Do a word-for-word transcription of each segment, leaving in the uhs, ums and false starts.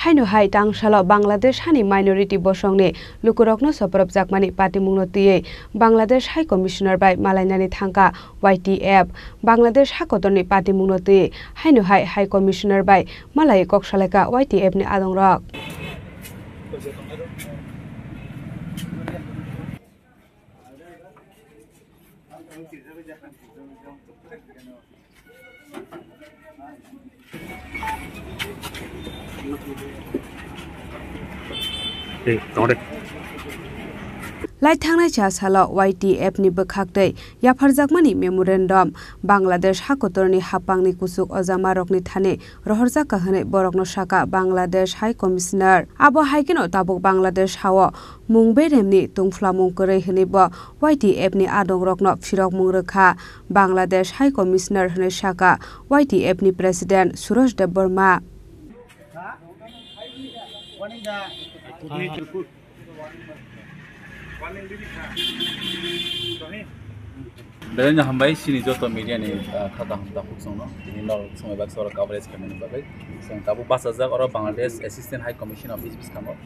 Haino hai tangsalo Bangladesh hani minority bosongni lukurokno soprobjakmani patimungno twiwi Bangladesh High Commissioner bai malainani thangkha Y T F. Bangladesh hakotorni patimungno twiwi haino hai High Commissioner bai malaiwi kok salaikha Y T F ni adongrok. Lai thangnai cha salo Y T F ni bwkhak tei yapharjakmani memorandum Bangladesh hakotorni hapangni kuchuk ojamarokni thani rohorjak ka hwnwi borokno sakha Bangladesh High Commissioner. Abo hai kheno tabuk Bangladesh hao mung beremni tungphlamung kwrwi hwnwi bo Y T F ni adongrokno phirokmung rwkha Bangladesh High Commissioner hwnwi sakha Y T F ni President Suroj Debbarma. Belai no hambai chini joto media ni, ah, kha kaham takhuk chwngno tini norok swmai baksa oro coverage khaimani bagwi. Chwng tabuk bachajak oro Bangladesh Assistant High Commission Office bwskango.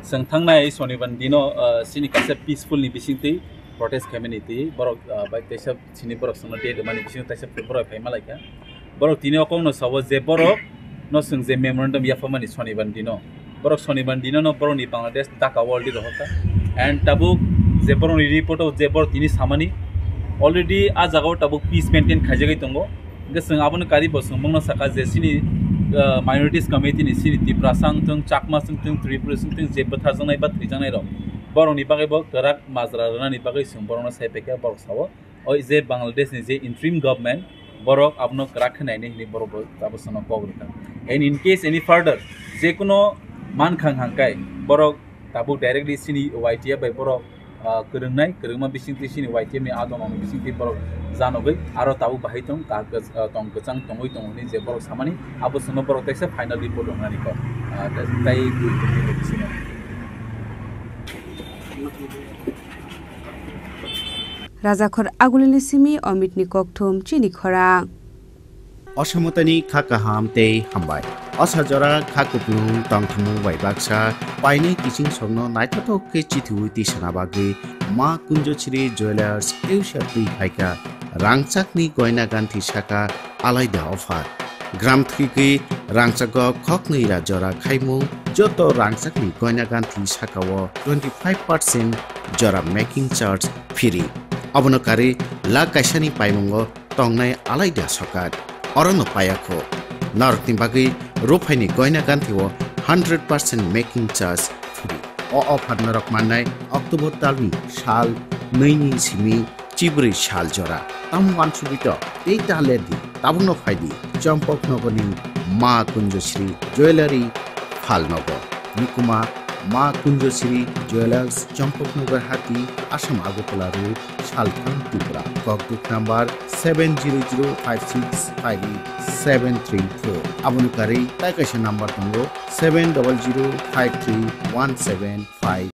Chwng thangnai Sonibar dino, ah, chini kaisa peaceful ni bisingtwi protest khaimani twi borok, ah, bai teisa chini borok chwngno date rwmani bisingo teisa borok phai malaikha. Borok tini o kokno sao je borok no chwng je memorandum yapharmani Sonibar dino. Borok Sonibar dino no borokni Bangladesh Dhaka o already rohorkha. And tabuk je borokni report o je borok tini samani already a jagao tabuk peace maintain khaijagwi tongo. Hwnkhe chwng abono kari bo chwng bongno sakha je chini, ah, minorities community ni chini Tiprasa wngthung, Chakma wngthung, Tripura wngthung je bwtharjaknai ba thwijaknai rok borokni bagwi bo kwrak majra rwnani bagwi chwng borokno sai paikha, borok sao. O je Bangladesh ni je interim government, borok abono kwrak khe nainai hinwi borok bo abo sono kok rwkha. And in case any further je kuno mankhang hangkai borok tabuk directly chini Y T F bai borok, ah, kwrwngnai, kwrwngma bisingtwi chini Y T F ni adongrokni bisingtwi borok janogwi aro tabuk bahai tong ka-, ah, tong kwchang tongwi tongo hinwi je borok samani abo sono borok teisa final report wngnani kok, ah, tai, tai Rajakhor Agulini simi Omitni kokthum chini khorang. Osamotani kha kaham tei hambai. Osa jora kha kuplung tongthumung bai baksa painai kiching songno naithothok khe chithiwi tisana bagwi Ma Kunjochiri Jewelers eusa twi phaikha. Rangchakni goina ganthi saka alaida offer. Gram thwigwi rangchago khoknwi ra jora khaimung joto rangchakni goina ganthi sakao twenty five percent jora making charge free. Abono karwi lakh kaisani paimungo tongnai alaida sokat. Orono payakho. Norokni bagwi ruphaini goina ganthio hundred percent making charge free. O offer norok mannai October talni sal nwi ni simi chibrwi sal jora. Tamo wansugwi to tei ta lerdi, tabukno phaidi Champaknagarni Ma Kunjochiri Jewellery Phalnogo. Nukuma Ma Kunjochiri Jewellers, Champaknagar Hati, Assam Agartala Road, Salthang, Tripura. Kokduk number seven zero zero five six five eight seven three four. Aboni karwi tai kaisa number tongo seven double zero five three one seven five